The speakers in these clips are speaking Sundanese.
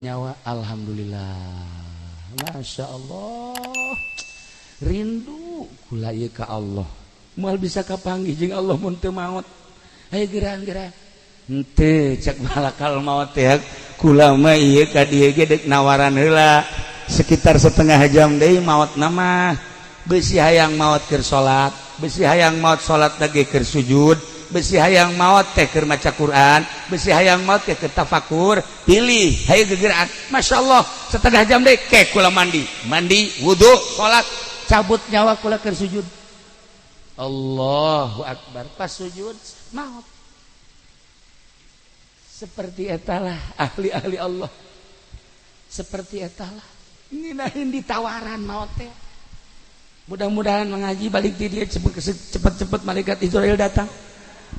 Nyawa alhamdulillah. Masya Allah. Rindu kula ieu ka Allah. Moal bisa kapanggih jeung Allah mun teu maot. Hayu gerang-gerang. Henteu cek malakal maot teh kula mah ieu ka dieu ge deuk nawaran heula. Sekitar setengah jam deui maotna mah. Besi hayang maot keur salat, besi hayang maot salat lagi keur sujud, besi hayang maot teh keur maca Quran, besi hayang maot teh keur tafakur, pilih hayu gegeran. Masya Allah, setengah jam deh ke kula mandi, mandi, wudu, salat, cabut nyawa kula keur sujud. Allahu akbar, pas sujud maot. Seperti etalah ahli-ahli Allah. Seperti etalah nginahin ditawaran maot teh. Mudah-mudahan mengaji balik di dia cepet-cepet malaikat Israel datang.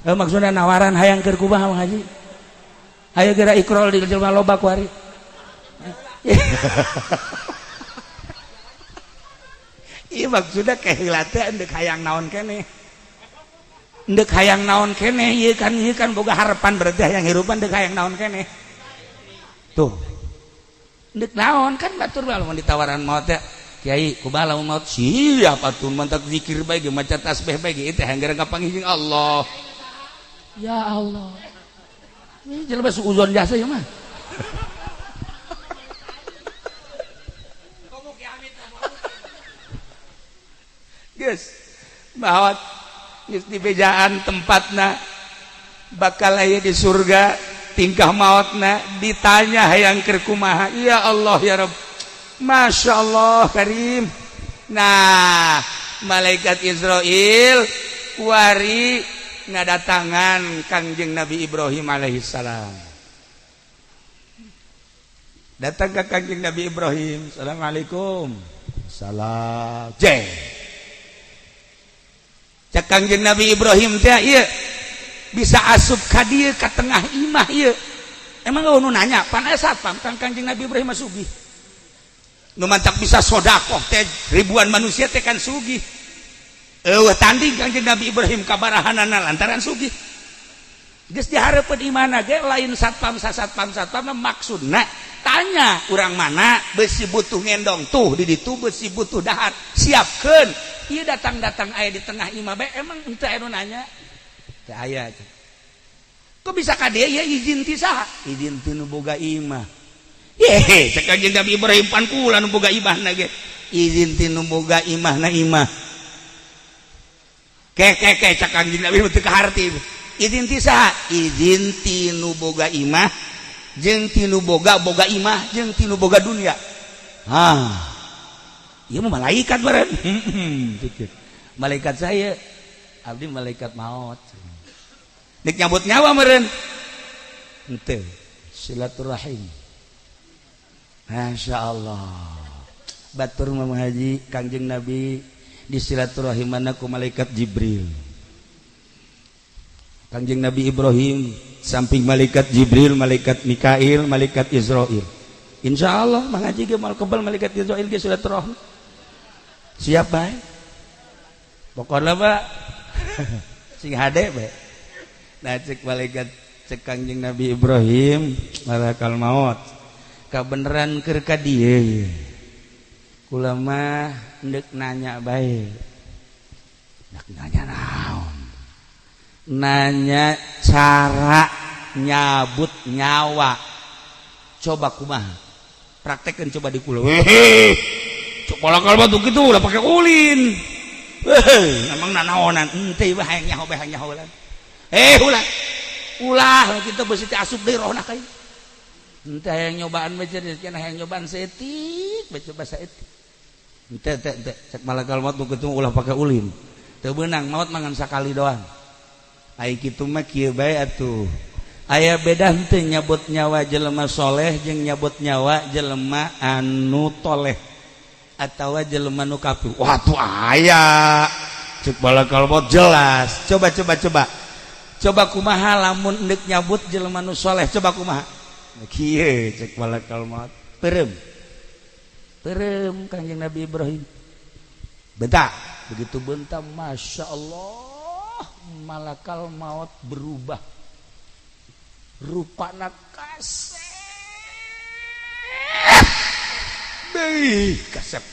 Maksudnya nawaran hayang keur kumaha mengaji. Hayo geura ikrol di jelema loba kuari. Ieu maksudna keheula teh endek hayang naon keneh. Endek hayang naon keneh ieu kan boga harapan berarti hayang hirupan endek hayang naon keneh. Tuh. Endek naon kan batur bae lamun ditawaran maot teh. Kiai kumaha lamun maot siap atuh mantak zikir bae ge maca tasbih bae ge teh hayang kapanggih jeung Allah. Ya Allah. Ini jelema suuzon jasa ieu mah. Geus maot geus dibejaan tempatna bakal aya di surga tingkah maotna ditanya hayang keur kumaha. Ya Allah ya Rabb. Masya Allah Karim. Nah malaikat Israel kuari ngadatangan Kangjeng Nabi Ibrahim alaihissalam. Datang ke Kangjeng Nabi Ibrahim. Assalamualaikum. Salam. Jeng. Cek Kangjeng Nabi Ibrahim teh ieu bisa asup ka dieu ka tengah imah ieu. Emang nu nanya pan aya satpam kan Kangjeng Nabi Ibrahim mah sugih. Nu mantak bisa sodakoh teh ribuan manusia teh kan sugih. Eueuh tanding Kangjeng Nabi Ibrahim kabarahanana lantaran sugih. Geus dihareupeun imana ge lain satpam sasatpam satpam maksudna tanya urang mana besi butuh ngendong tuh di ditu besi butuh dahar siapkeun. Ieu datang-datang aya di tengah imah bae emang henteu aya nu nanya. Teu aya. Kok bisa ka dieu ya izin ti saha? Izin ti nu boga imah. Yehe, cek Kangjeng Nabi Ibrahim pan kula nu boga imahna ge. Izin ti nu boga imahna imah. Ke ke ke cek Kangjeng Nabi teu kaharti. Izin ti saha? Izin ti nu boga imah jeung ti nu boga boga imah jeung ti nu boga dunia. Hah. Ieu mah malaikat baren. Malaikat saya abdi malaikat maut. Nek nyabut nyawa meureun. Henteu, silaturahim. Masya Allah. Batur mah haji Kangjeng Nabi di silaturahimana ku malaikat Jibril. Kangjeng Nabi Ibrahim samping malaikat Jibril, malaikat Mikail, malaikat Israil. Insya Allah mengaji ge moal kebal malaikat Israil ge silaturahmi. Siap bae. Pokokna mah sing hade bae. Nah cek malaikat cek Kangjeng Nabi Ibrahim malakal maut. Kabeneran keur ka dieu. Kula mah endek nanya bae. Endek nanya naon? Nanya cara nyabut nyawa. Coba kumaha? Praktekkeun coba di kula. Hehe. Cok malakal batu kitu ulah pake ulin. Heuh, emang nanaonan henteu bae hayang nyaho bae hayang nyaho ulah. Eh ulah. Ulah kitu beusi teh asup deui rohna ka ieu. Henteu hayang nyobaan bae cenah hayang nyobaan saeutik bae coba saeutik. Henteu teh teh cek malakal maut nu kitu ulah pake ulin. Teu beunang maot mangan sakali doang. Ai kitu mah kieu bae atuh. Aya beda henteu nyabut nyawa jelema soleh jeung nyabut nyawa jelema anu toleh atawa jelema nu kafir. Wah tuh aya. Cek malakal maut jelas. Coba coba coba. Coba kumaha lamun endek nyabut jelema nu soleh coba kumaha. Kieu cek malakal maut. Peureum. Peureum Kangjeng Nabi Ibrahim. Bentak. Begitu bentak Masya Allah malakal maut berubah. Rupana kasep Ih, kasep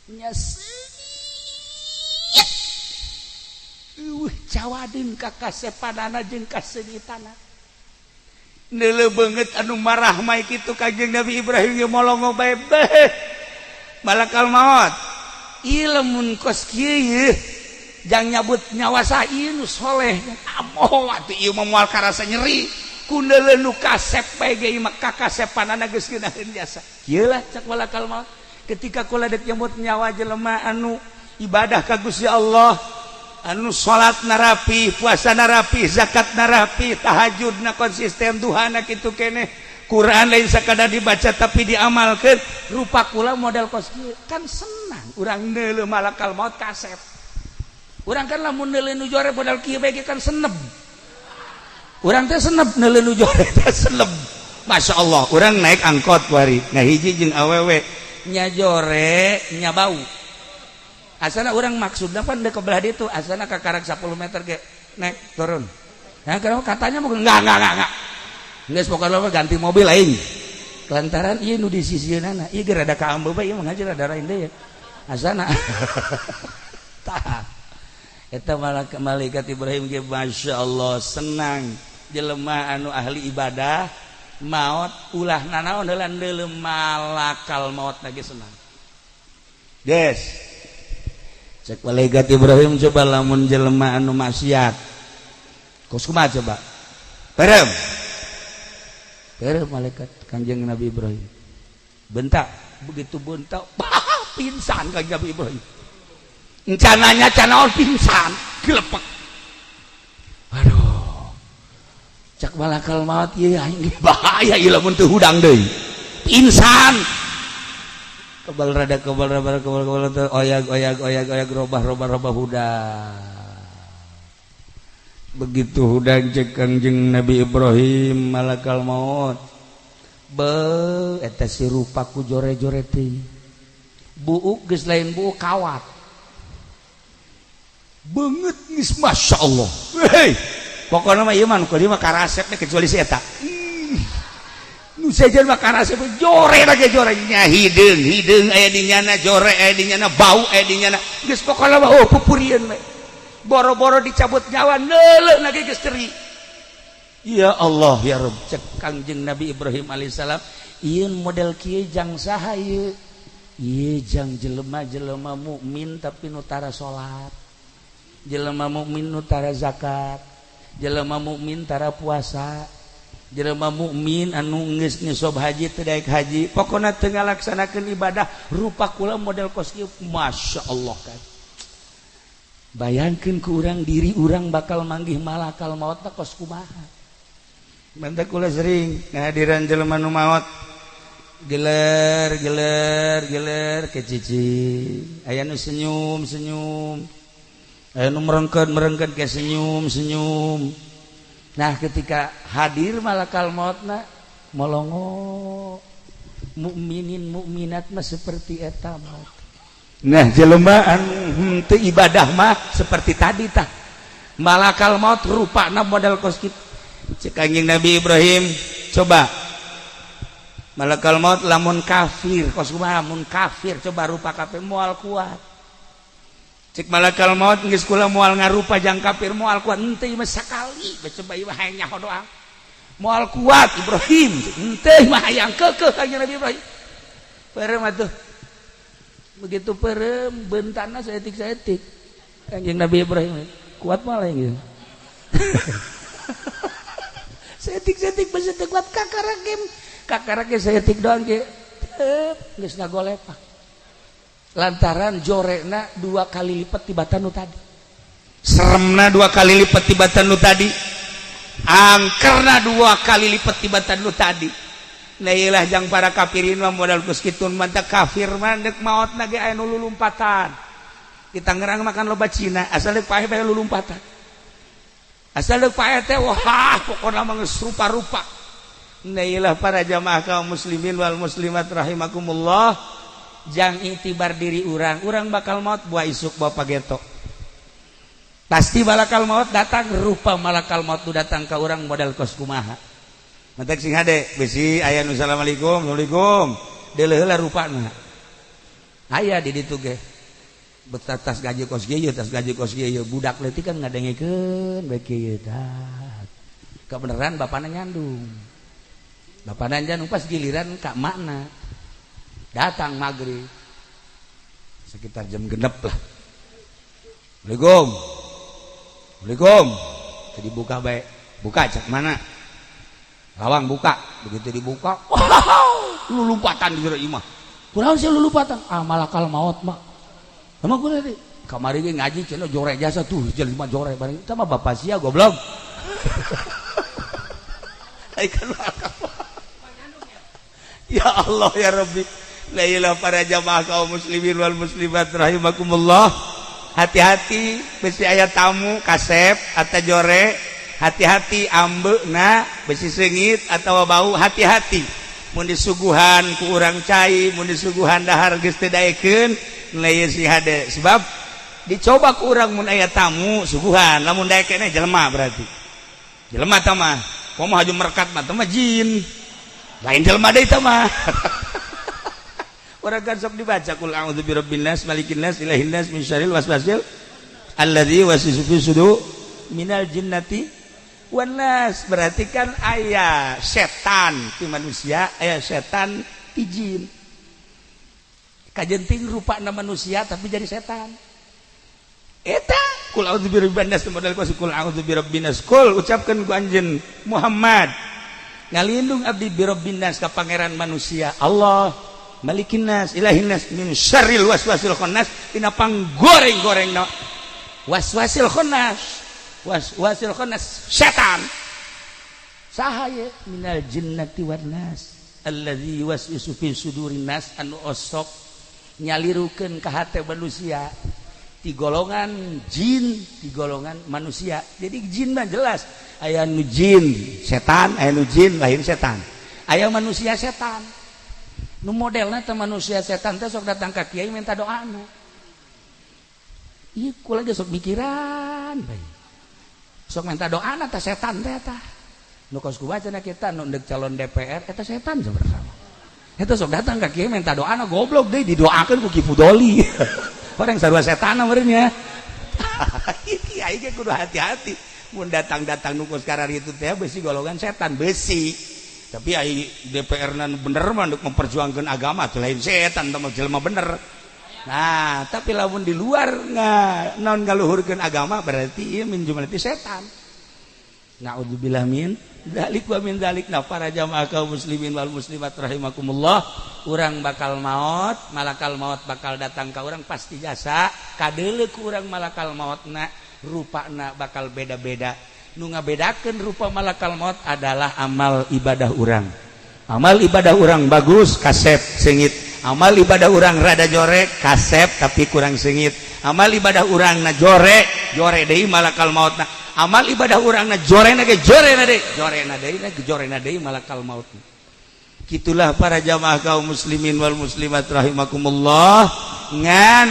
nya seungit. Eueuh cawadeun ka kasepanana jeung kaseungitana. Neuleuh beungeut anu marah mah kitu Kanjeng Nabi Ibrahim ge molongo bae beh. Malakal maut. Ieu lamun kos kieu yeuh jang nyabut nyawa sah ieu nu soleh. Amoh atuh ieu mah moal karasa nyeri. Ku neuleuh nu kasep bae ge ieu mah kakasepanana geus ngeunaheun jasa. Kieu lah cak malakal maut. Ketika kula dek nyebut nyawa jelema anu ibadah ka Gusti Allah, anu salat narapi, puasa narapi, zakat narapi, tahajud na konsisten, duhana kitu keneh, Quran lain sakadar dibaca tapi diamalkeun, rupa kula model kos kieu kan senang urang neuleuh malakal maut kasep. Urang kan lamun neuleuh nu jore model kieu bae kan seneb. Urang teh seneb neuleuh nu jore teh seneb. Masya Allah, urang naik angkot wari ngahiji jeung awewe nya jore nya bau. Asana orang maksudnya pan dek kebelah itu asana kakarak 10 meter ke naik turun. Nah, kenapa katanya mau enggak. Geus pokokna mah ganti mobil aing. Lantaran ieu nu di sisieunana, ieu ge rada kaambe bae, ieu mah ngaji rada lain deui. Asana. Tah. Eta malaikat Ibrahim ge Masya Allah senang jelema anu ahli ibadah maot ulah nanaon heula neuleuh malakal maot lagi senang. Des. Cek malaikat Ibrahim coba lamun jelema anu maksiat. Kos kumaha coba? Perem. Perem malaikat Kanjeng Nabi Ibrahim. Bentak, begitu bentak, bah, pingsan Kanjeng Nabi Ibrahim. Encananya canaon pingsan, gelepek. Aduh. Cak malakal maut ieu aing bahaya ieu lamun teu hudang deui. Pingsan. Kebal rada kebal rada kebal kebal teu oyag oyag oyag oyag robah robah robah hudang. Begitu hudang cek Kangjeng Nabi Ibrahim malakal maut. Be eta si rupa ku jore-jore teh. Buuk geus lain buuk kawat. Beungeut geus Masya Allah. Hei, pokokna mah ieu mah nu mah karasep kecuali si eta. Nu sejen mah karasep jore lagi jore nya hideung hideung aya di nyana jore aya di nyana bau aya di nyana geus pokokna mah oh pupurieun we. Boro-boro dicabut nyawa neuleuh lagi geus ceri. Ya Allah ya Rabb, cek Kangjeng Nabi Ibrahim alaihissalam ieu model kieu jang saha ieu? Ieu jang jelema-jelema mukmin tapi nu tara salat. Jelema mukmin nu tara zakat, jelema mukmin tara puasa, jelema mukmin anu geus nisob haji teu daek haji, pokona teu ngalaksanakeun ibadah rupa kula model kos kieu Masya Allah kan. Bayangkeun ku urang diri urang bakal manggih malakal maut teh kos kumaha. Mantak kula sering ngahadiran jelema nu maot geler geler geler ke cici, aya nu senyum senyum, aya nu merengkeun merengkeun ke senyum senyum. Nah ketika hadir malakal mautna molongo mukminin mukminat mah seperti eta maut. Nah jelema anu henteu ibadah mah seperti tadi tah malakal maut rupana model kos kitu. Cek Kanjeng Nabi Ibrahim coba malakal maut lamun kafir kos kumaha mun kafir coba rupa kafir moal kuat. Cek malakal maut geus kula moal ngarupa jang kafir moal kuat henteu mah sakali coba ieu hayang nyaho doang moal kuat Ibrahim henteu mah hayang keukeuh Kanjeng Nabi Ibrahim. Perem atuh begitu perem bentana saeutik-saeutik Kanjeng Nabi Ibrahim kuat malah gitu. Saeutik-saeutik beusi teu kuat kakara ge kakara ge saeutik doang ge geus ngagolepak lantaran jorekna 2 kali lipat tibatan nu tadi, seremna 2 kali lipat tibatan nu tadi, angkerna 2 kali lipat tibatan nu tadi. Nah iyalah jang para kafirin mah modal kos kitu mantap kafir mah deuk maotna ge aya nu lulumpatan. Di Tangerang makan loba Cina asal deuk paeh bae lulumpatan. Asal deuk paeh teh wah pokona mah geus rupa-rupa. Nah iyalah para jamaah kaum muslimin wal muslimat rahimakumullah, jang itibar diri urang, urang bakal maut buah isuk bawa pageto. Pasti malakal maut datang, rupa malakal maut tu datang ke urang modal kos kumaha. Mantak sing hade besi aya nu assalamualaikum, assalamualaikum. Deuleuh heula rupana. Aya di ditu ge. Betas gaji kos kieu, tas gaji kos kieu, budak leutik kan ngadengekeun bae kieu tah. Kebeneran bapana nyandung. Bapana nyandung pas giliran ka makna. Datang maghrib. Sekitar jam 6 lah. Assalamualaikum. Assalamualaikum. Jadi buka bae. Buka cek mana? Lawang buka. Begitu dibuka, wow, lu lompatan di jero imah. Kunaon sih lu lompatan? Ah, malakal maut mah. Emang gue tadi kamari ge ngaji cenah jore jasa tuh jelema jore bareng itu mah bapak sia goblok. Kan ya Allah ya Rabbi. La ilaha para jamaah kaum muslimin wal muslimat rahimakumullah. Hati-hati besi aya tamu kasep atau jore, hati-hati ambeuna besi seungit atau bau, hati-hati. Mun disuguhan ku urang cai, mun disuguhan dahar geus teu daekeun, nilai si hade. Sebab dicoba ku urang mun aya tamu suguhan, lamun daekeun jelema berarti. Jelema tah mah, komo haju merkat mah teh mah jin. Lain jelema deui tah mah. Urang kan sok dibaca qul a'udzu birabbin nas, malikin nas, ilahin nas, min syarril waswasil alladzi yuwaswisu fi sudur minal jinnati wan nas. Berarti kan aya setan ti manusia, aya setan ti jin. Kajenting rupana manusia tapi jadi setan. Eta qul a'udzu birabbin nas modal ku qul a'udzu birabbin nas. Qul ucapkeun ku anjeun Muhammad. Ngalindung abdi birabbin nas ka pangeran manusia Allah, malikin nas, ilahin nas, min syarril waswasil khannas, tina panggoreng-goreng na waswasil khannas, waswasil khannas setan. Saha ye minal jinnati wan nas alladzi yuwaswisu fi sudurin nas, anu osok nyalirukeun ka hate manusia ti golongan jin, ti golongan manusia. Jadi jin mah jelas aya nu jin setan, aya nu jin lain setan, aya manusia setan. Nu modelna teh manusia setan teh sok datang ka kiai minta doana. Ieu kula ge sok mikiran bae. Sok minta doana teh setan teh tah. Nu kos ku baca na kita nu ndek calon DPR eta setan sebenarnya. Eta sok datang ka kiai minta doana, goblok deui didoakeun ku Ki Fudoli. Orang sarua setan meureun nya. Kiai ge kudu hati-hati. Mun datang-datang nu kos kararitu teh besi golongan setan besi. Tapi ai DPR nan bener mah untuk memperjuangkan agama tuh lain setan teh mah jelema bener. Nah, tapi lamun di luar nggak non ngaluhurkeun agama berarti ieu min jumlati setan. Na'udzubillah min dzalik wa min dzalik. Nah, para jamaah kaum muslimin wal muslimat rahimakumullah, urang bakal maot, malakal maut bakal datang ka urang pasti jasa, kadeuleu ku urang malakal mautna, rupana bakal beda-beda. Nu ngabedakeun rupa malakal maut adalah amal ibadah urang. Amal ibadah urang bagus, kasep seungit. Amal ibadah urang rada jorek, kasep tapi kurang seungit. Amal ibadah urang na jore, jore deui malakal mautna. Amal ibadah urang na jore na ge jore na deui, jore na deui na jore na deui malakal maut. Gitulah para jamaah kaum muslimin wal muslimat rahimakumullah. Ngan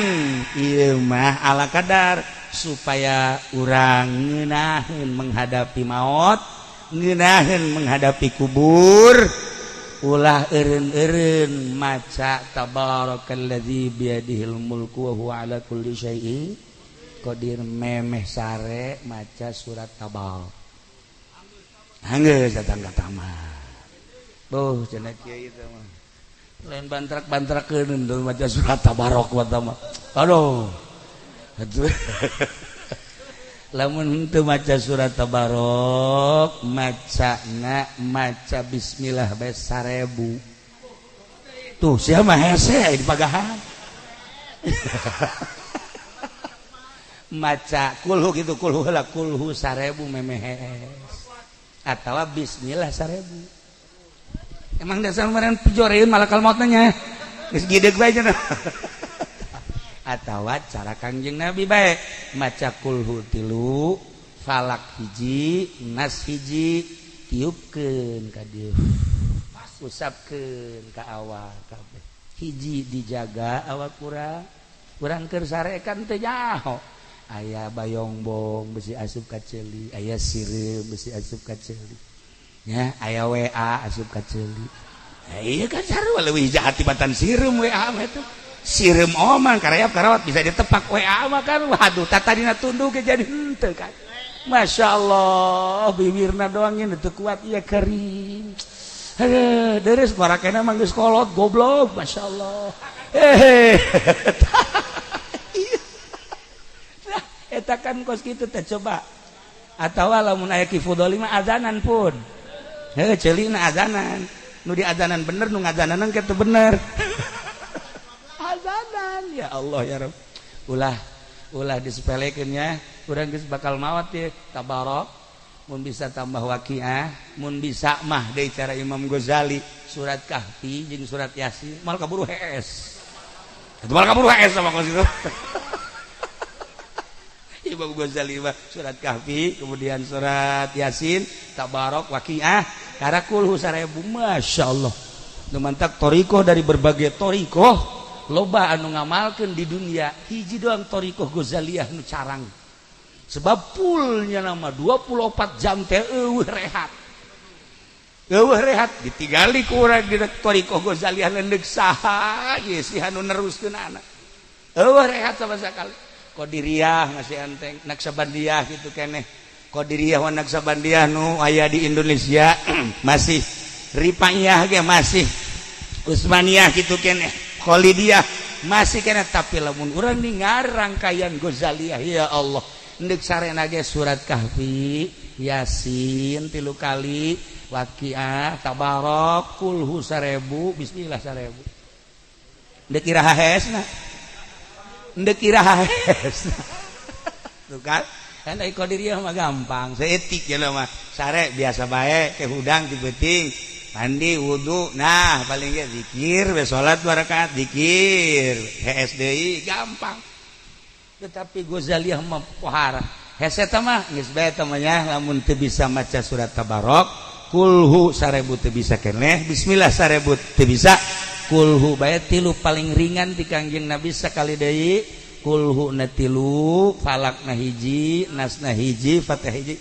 ieu mah ala kadar supaya urang ngeunaheun menghadapi maut, ngeunaheun menghadapi kubur, ulah eureun-eureun maca tabarakalladzi biyadihil mulku wa huwa ala kulli syai'in qadir, memeh sare maca surat Tabar. Anggeus datang ka tamat. Tuh cenah kiai teh mah. Lain bantrak-bantrakeun maca surat Tabarok wa mah. Aduh. Lamun henteu maca surat Tabarok, macana maca bismillah bae 1000. Tuh sia mah hese di pagahan. Maca kulhu gitu, kulhu heula, kulhu 1000 memehes. Atawa bismillah 1000. Emang dasar meureun pijoreun malakal maut nya. Geus gideg bae cenah. Atawa cara Kangjeng Nabi bae maca kulhu 3, falak 1, nas 1, tiupkeun ka dieu, usapkeun ka awak kabeh. Hiji dijaga awak urang, urang keur sare kan teu nyaho. Aya bayongbong besi asup ka ceuli, aya sireum besi asup ka ceuli. Nya aya WA asup ka ceuli. Iya kan, sarua leuwih jahat tibatan sireum WA mah. Itu sireum oman karayap karawat bisa ditepak. WA mah kan, waduh, tadina tunduk jadi henteu kan. Masya Allah, bibirna doang ini teu kuat. Iya, kering. Aduh, deres parakena mah geus kolot goblok. Masya Allah. Eh, nah, eta kan kos kitu teh. Coba atawa lamun aya Ki Fudoli mah azanan pun. Heuh, ceulina azanan. Nu di azanan bener, nu ngazanan kitu bener. Azanan, ya Allah ya Rabb. Ulah ulah disepelekeun nya. Urang geus bakal maot ya. Tabarok mun bisa, tambah Waqiah mun bisa mah. Deui cara Imam Ghazali, surat Kahfi jeung surat Yasin mal kaburu hees. Itu mal kaburu hees sama kos itu. Imam Ghazali mah surat Kahfi, kemudian surat Yasin, Tabarok, Waqiah, karak kulhu 1000. Masya Allah. Nu mantak torikoh, dari berbagai torikoh loba anu ngamalkeun di dunia, hiji doang torikoh Ghazaliyah nu carang, sebab fullnya nama 24 jam teh eueuh rehat, eueuh rehat. Ditinggali ku urang di torikoh Ghazaliyah, leundeuk saha ieu sih anu neruskeun anak, eueuh rehat sama sekali. Qadiriyah masih enteng, Naksabandiyah gitu keneh. Qadiriyah wa Naksabandiyah nu aya di Indonesia masih, Rifaiyah ge masih, Utsmaniyah gitu keneh, Khalidiyah masih keneh. Tapi lamun urang ningar rangkaian Ghazaliyah, ya Allah, ndek sarena ge surat Kahfi, Yasin tilu kali, Waqiah, Tabarok, kulhu 1000, bismillah 1000. Ndek iraha hesna? Ndek iraha hesna? Tuh kan. Kan ai Qadiriyah mah gampang seetik ya mah, sare biasa bae ke hudang di beuting, mandi, wudu. Nah, paling ge zikir we, salat dua rakaat, zikir, hees deui, gampang. Tetapi Ghazaliyah mah pohara hese eta mah. Geus bae teh mah nya, lamun teu bisa maca surat Tabarok, kulhu 1000 teu bisa keneh, bismillah 1000 teu bisa, kulhu bae tilu paling ringan. Di Kangjeng Nabi sakali deui, kulhu na tilu, falak na hiji, nas na hiji, Fatihah hiji,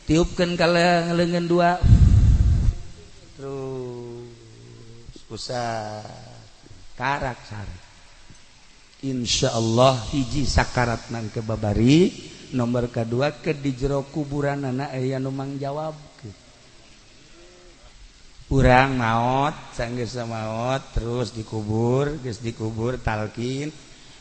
tiupkeun ka leungeun dua, terus usah karak sare. Insya Allah hiji sakarat nang ke babari, nomor kedua ke di jero kuburan anak aya nu mangjawab. Urang maot, sanggeus maot terus dikubur, geus dikubur talkin.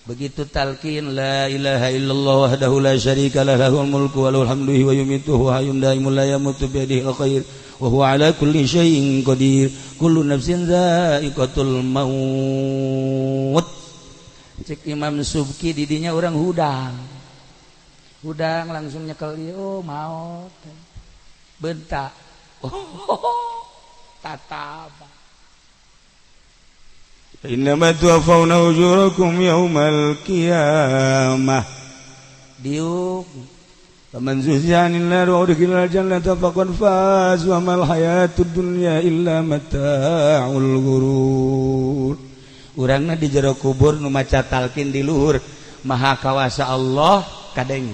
Begitu talkin, la ilaha illallah wahdahu la syarika lah, lahul mulku wa lahul hamdu wa yumitu wa hayyun daimun la yamutu bi yadihi khair wa huwa ala kulli syai'in qadir, kullu nafsin dha'iqatul maut. Cek Imam Subki, didinya orang hudang hudang langsung nyekel ieu, oh, maot bentak, oh, tataba. Innama tuwaffawna ujurakum yaumal qiyamah. Diuk. Faman zuhziha 'anil nar wa udkhilal jannata faqad faz wa mal hayatud dunya illa mata'ul ghurur. Urangna di jero kubur, nu maca talqin di luhur, maha kawasa Allah kadenge.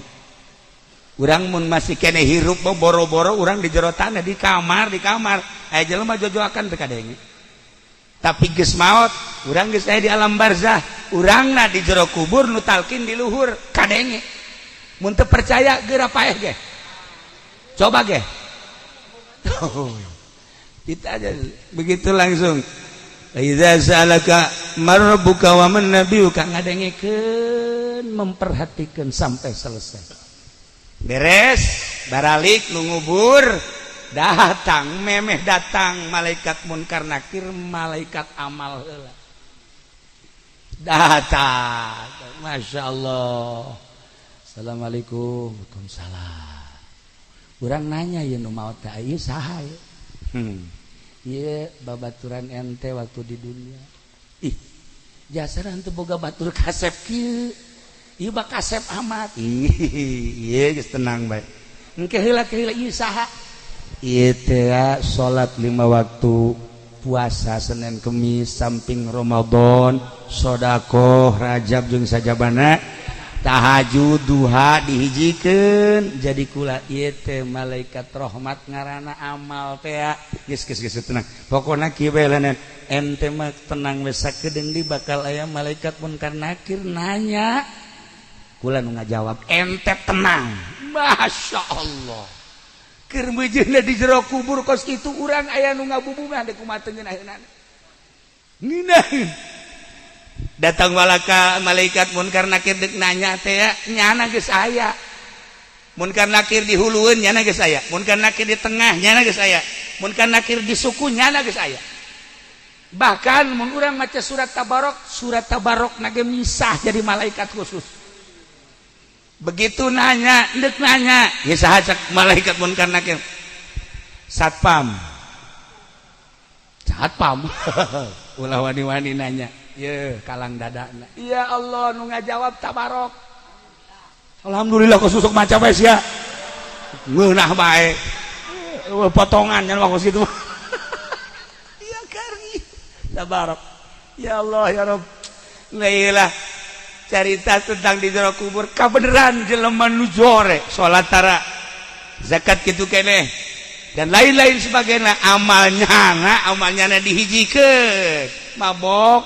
Urang mun masih kene hirup, boro-boro urang di jero tanah, di kamar, di kamar aya jelema jojoakan teu kadenge. Tapi geus maot urang, geus aya di alam barzah, urangna di jero kubur, nu talqin di luhur kadenge. Mun teu percaya, geura paeh ge, coba ge. Kita aja begitu langsung. Idza sa'alaka marbuka wa man nabiyuka. Ngadengekeun, memperhatikan sampai selesai. Beres, baralik nu ngubur datang, memeh datang malaikat munkar nakir, malaikat amal heula datang. Masya Allah. Assalamualaikum. Waalaikumsalam. Urang nanya, ya, nu maot teh ieu saha ye? Ieu babaturan ente waktu di dunia. Ih, jasa teu boga batur kasep kieu, ieu mah kasep amat. Ih, ieu geus tenang bae. Engke heula, heula, ieu saha? Ieu teh salat lima waktu, puasa Senin Kemis samping Ramadan, sodakoh Rajab jeung sajabana. Tahajud, duha dihijikeun jadi kula ieu teh malaikat rahmat ngaranna amal teh. Geus, geus, geus, tenang. Pokona kieu bae lanan ente mah, tenang we. Sakedeung di bakal aya malaikat Munkar Nakir nanya, kula nu ngajawab, ente tenang. Masya Allah, keur meujeunna di jero kubur kos kitu, urang aya nu ngabubungan deuk kumaha teu ngeunaheunana. Ngeunaheun datang walaka malaikat Munkar Nakir dek nanya teh ya, nyana geus aya. Munkar Nakir di hulueun, nyana geus aya. Munkar Nakir di tengah, nyana geus aya. Munkar Nakir di suku, nyana geus aya. Bahkan mun urang maca surat Tabarok, surat Tabarok nage misah jadi malaikat khusus. Begitu nanya, dek nanya ya, saha cak malaikat Munkar Nakir? Satpam, satpam. Ulah wani-wani nanya ye, kalang dada. Ya Allah, nu ngajawab Tabarok. Alhamdulillah, kok susuk maca bae sia, ngeunah bae potongan nya waktu situ. Iya, kari Tabarok. Ya Allah, ya Rob. Lah, carita tentang di jero kubur kabeneran jelema nu jore, salat tara, zakat kitu keneh, dan lain-lain sebagainya. Amalnya na, amalnya na dihijikeun, mabok,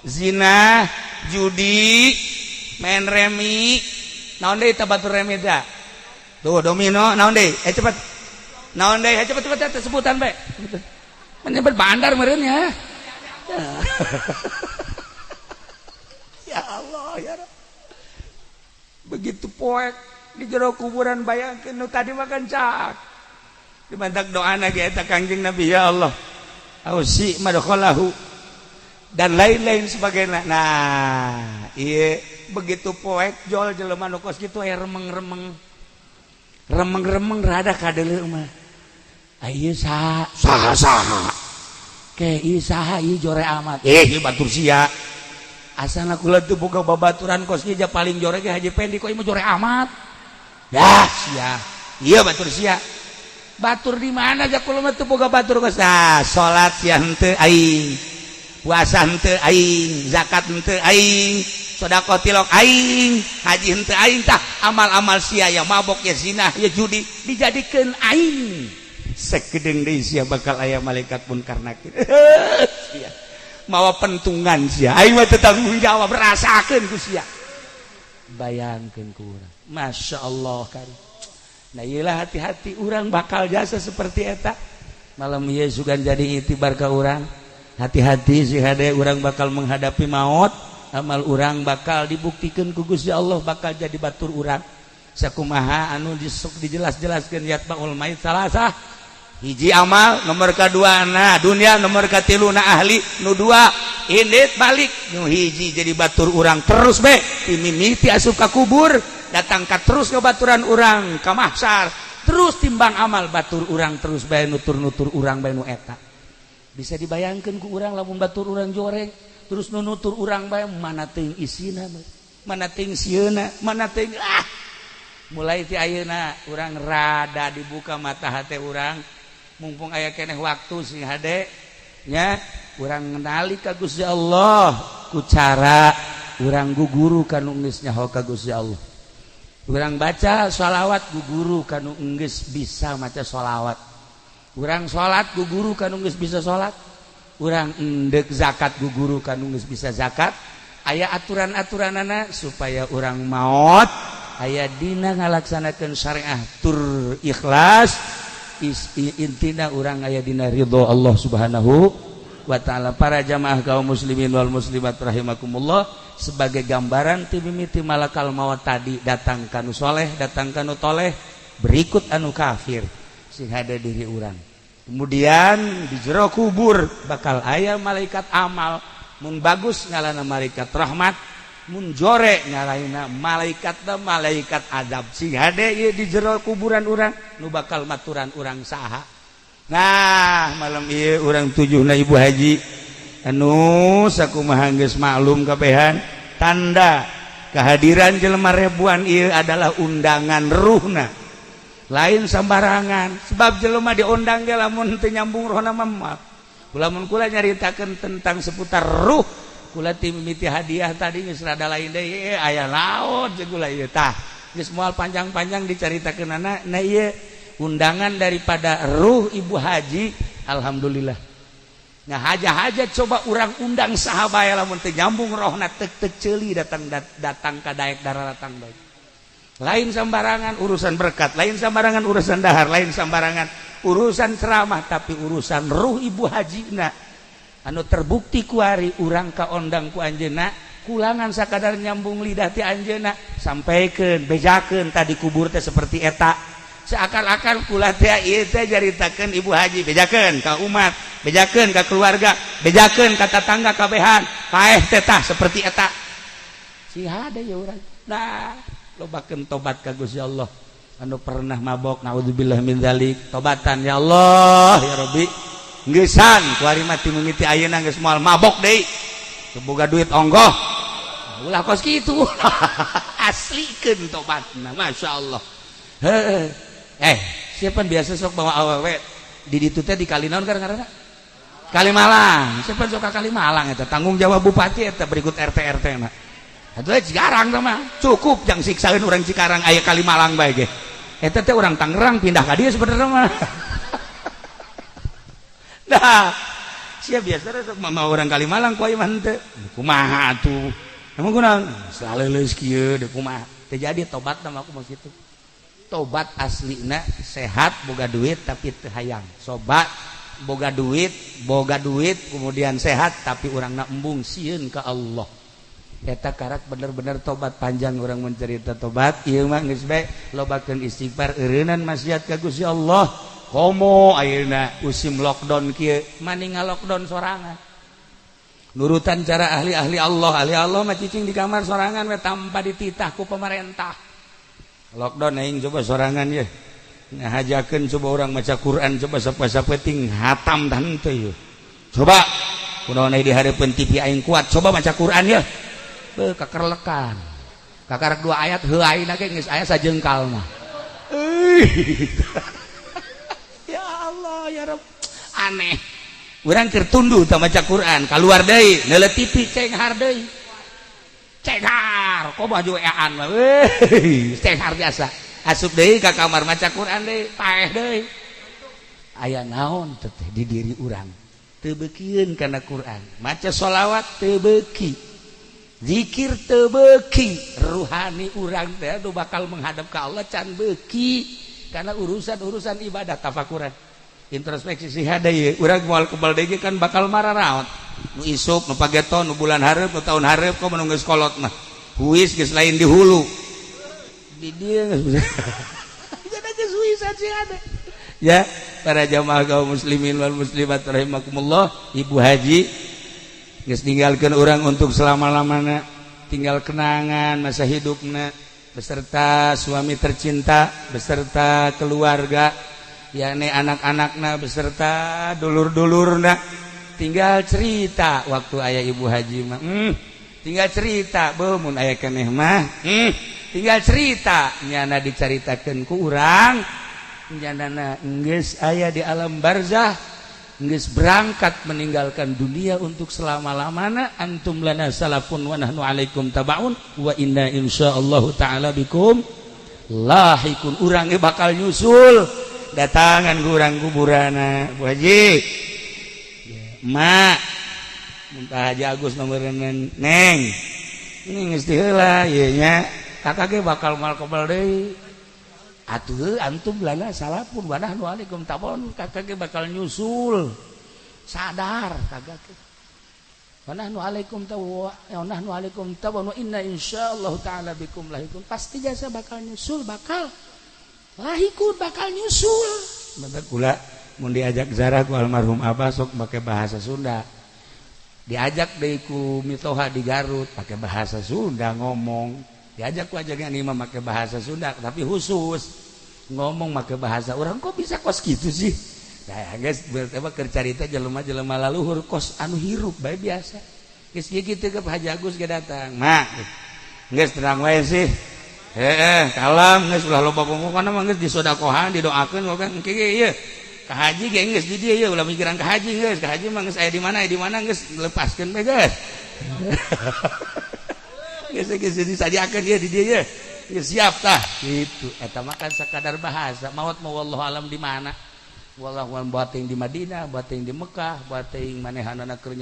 zina, judi, main remi, naon deui tah batur remi tah tuh, domino, naon deui? Eh, cepet, naon deui? Eh, cepet, cepet, sebutan bae. Menyebut bandar meureun ya. Ya Allah, ya Rabb. Begitu poek di jero kuburan, bayangkeun nu tadi makan cak dibantak doa lagi eta Kangjeng Nabi, ya Allah, awsi' madkhalahu, dan lain-lain sebagainya. Nah iya, begitu poek jol, jelema nu kos kitu aya remeng-remeng, remeng-remeng rada kadeuleu mah. Ieu saha, saha, saha ke ieu, saha ieu jore amat? Eh, ieu batur sia. Asana kula teu boga babaturan kos kieu, paling jore ge Haji Pendi. Kok ieu mah jore amat ya sia? Ieu batur sia. Batur di mana aja? Kula mah teu boga batur kos. Nah, salat sia henteu aing, puasa henteu aing, zakat henteu aing, sedekah tilok aing, haji henteu aing. Tah, amal-amal sia, ya mabok, ya zina, ya judi, dijadikeun aing. Sakedeung deui sia bakal aya malaikat Munkar Nakir sia mawa pentungan. Sia, aing mah teu tanggung jawab, rasakeun ku sia. Bayangkeun ku urang, Masya Allah kan. Nah iyalah, hati-hati, urang bakal jasa seperti eta. Malam ieu sugan jadi itibar ka urang, hati-hati sih hade. Urang bakal menghadapi maut, amal urang bakal dibuktikan ku Gusti Allah, bakal jadi batur urang. Sakumaha anu disuk dijelas-jelaskeun, yatba'ul mayit salasah, hiji amal, nomor kedua na dunia, nomor katilu na ahli. Nu dua indit balik, nu hiji jadi batur urang terus be mimiti asup ka kubur, datang ka terus ke baturan urang ka mahsyar, terus timbang amal batur urang terus bae, nutur-nutur urang bae. Nu eta bisa dibayangkan ku urang, lamun batur urang joreng terus nu nutur urang bae, mana teuing isina, mana teuing sieuna, mana teuing. Ah, mulai ti ayeuna urang rada dibuka mata hati urang, mumpung aya keneh waktu sing hade nya, urang ngenali ka Gusti Allah ku cara urang guguru kanu geus nyaho ka Gusti Allah. Urang baca sholawat guguru kanu geus bisa maca sholawat. Urang salat guguru kanu geus bisa salat. Urang endek zakat guguru kanu geus bisa zakat. Aya aturan-aturanana supaya urang maot aya dina ngalaksanakeun syariah tur ikhlas. Intina urang aya dina ridho Allah Subhanahu wa Ta'ala. Para jamaah kaum muslimin wal muslimat rahimakumullah, sebagai gambaran ti mimiti malakal maut tadi datang kanu soleh, datang kanu toleh, berikut anu kafir, sing ada diri urang. Kemudian di jero kubur bakal aya malaikat amal. Mun bagus ngalana malaikat rahmat, mun jore ngalaina malaikat da malaikat azab. Sing hade ieu di jero kuburan urang, nu bakal maturan urang saha? Nah, malam ieu urang tujuhna ibu haji anu sakumaha geus maklum kabehan, tanda kehadiran jelema ribuan ieu adalah undangan ruhna, lain sembarangan. Sebab jelema diundang ge lamun teu nyambung rohna mah. Lamun kula nyaritakeun tentang seputar ruh. Kula ti mimiti hadiah tadi geus rada lain deui, aya naon ceuk kula ieu tah. Geus moal panjang-panjang dicaritakeunana. Nah, ieu undangan daripada ruh Ibu Haji, alhamdulillah. Nah, haja-haja coba urang undang saha bae, lamun teu nyambung rohna tek tek ceuli datang datang ka daek darah datang bae. Lain sembarangan urusan berkat, lain sembarangan urusan dahar, lain sembarangan urusan ceramah, tapi urusan ruh Ibu Haji na anu terbukti kuari urang kaondang ku anjeunna, kulangan sakadar nyambung lidah ti anjeunna, sampaikan, bejakeun tadi kubur teh seperti eta. Seakan-akan kula teh ieu teh jaritakeun Ibu Haji, bejakeun ka umat, bejakeun ka keluarga, bejakeun ka tatangga kabehan, paeh teh tah seperti eta. Si hade ya urang. Nah, lobakeun tobat ka Gusti Allah. Anu pernah mabok, naudzubillah min dzalik, tobatan, ya Allah ya Rabbi, geusan kuari mah ti mimiti ayeuna geus moal mabok deui, boga duit onggoh ulah kos kitu. Aslikeun tobatna, Masya Allah. Heeh, eh, siapa biasa sok bawa awewe di ditu teh di kali naon karena Kalimalang? Siapa sok ka Kalimalang? Eta tanggung jawab bupati eta berikut RT RT na. Atuh Cikarang mah cukup jang siksaeun urang Cikarang, aya Kalimalang bae ge. Eta teh urang Tangerang pindah ka dieu sebenarnya mah. Nah, sia biasa sok mama urang Kalimalang ku aya mah henteu. Kumaha atuh? Emang kunaon? Saleuleus kieu deui kumaha? Teu jadi tobat mah aku mah kitu. Tobat aslina sehat boga duit tapi teu hayang. Sobat boga duit kemudian sehat tapi urangna embung, sieun ka Allah. Eta karak bener-bener tobat. Panjang orang mencerita tobat ieu mah, geus bae lobakeun istighfar, eureunnan maksiat ka Gusti Allah. Komo ayeuna musim lockdown kieu, maning lockdown sorangan, nurutan cara ahli-ahli Allah. Ahli Allah mah cicing di kamar sorangan we tanpa dititah ku pemerintah. Lockdown aing coba sorangan ye, ngahajakeun coba orang maca Quran, coba sapa-sapeting hatam tah henteu. Coba kunaon di hareupeun TV aing kuat, coba maca Quran ya. Beuh, kakerlekan kakarak dua ayat heuaina ge geus aya sajengkal mah. Ya Allah ya Rabb, aneh. Urang keur tunduh tah maca Quran, keluar deui neuleuh TV, cenghar deui, cenghar kok baju ean mah, weh, cenghar biasa. Asup deui ka kamar, maca Quran deui, paeh deui. Aya naon teh di diri urang? Teu beukieun kana Quran, maca sholawat teu beuki, zikir teu beuki. Ruhani urang teh anu bakal menghadap ke Allah can beuki karena urusan-urusan ibadah. Tafakuran, introspeksi sih ada ye. Urang moal kebal deui kan, bakal mararaot nu isuk, nu pageton, nu bulan hareup, nu tahun hareup. Kok nu geus kolot mah huis geus lain di hulu, di dieu geus geus huisan sih ada ya. Para jamaah kaum muslimin wal muslimat rahimakumullah, Ibu Haji geus ninggalkeun urang untuk selama-lamanya, tinggal kenangan masa hidupna beserta suami tercinta, beserta keluarga, yakni anak-anakna beserta dulur-dulurna. Tinggal cerita waktu aya Ibu Haji mah, tinggal cerita. Beuh, mun aya keneh mah, tinggal cerita. Nyana dicaritakeun ku urang, nyana geus aya di alam barzah, geus berangkat meninggalkan dunia untuk selama-lamana. Antum lana salafun wa nahnu alaikum tabaun wa inna insyaallahu taala bikum lahikun. Urang ge bakal nyusul datangan ku urang kuburana. Bu Haji, Mak, mun Pak Haji Agus nomoreun, Neng, ini geus heula ieu nya, kakak ge bakal moal kebal deui atuh. Antum lana salafun wa nahnu alaikum tabaun, kakak ge bakal nyusul. Sadar kagak ge. Wa nahnu alaikum tawa wa nahnu alaikum tabaun wa inna insyaallah taala bikum lahikun. Pasti jasa bakal nyusul, bakal lahikun, bakal nyusul. Mata kula mun diajak zarah ku almarhum abah sok make bahasa Sunda, diajak deui ku mitoha di Garut pakai bahasa Sunda ngomong, diajak ku aja ini mah make bahasa Sunda, tapi khusus ngomong make bahasa orang. Kok bisa kos gitu sih? Nah guys, berarti apa? Keur carita jelema-jelema laluhur kos anu hirup bae biasa. Geus kieu gitu ke Haji Agus ge datang, Mak, geus tenang wae sih. Heeh, kalem geus, ulah loba ngomong mah, geus disodakohan, didoakeun kan engke ge ieu. Ka haji ge geus di dieu ieu, ulah mikiran ka haji geus. Ka haji mah geus aya di mana, aya di mana, geus lepaskeun bae geus. Geus geus disadiakeun ieu di dieu ye. Geus siap tah gitu. Eta mah kan sakadar bahasa. Maot mah wallahu alam di mana. Wallahu alam, bating di Madinah, bating di Mekah, bating manehanana keur.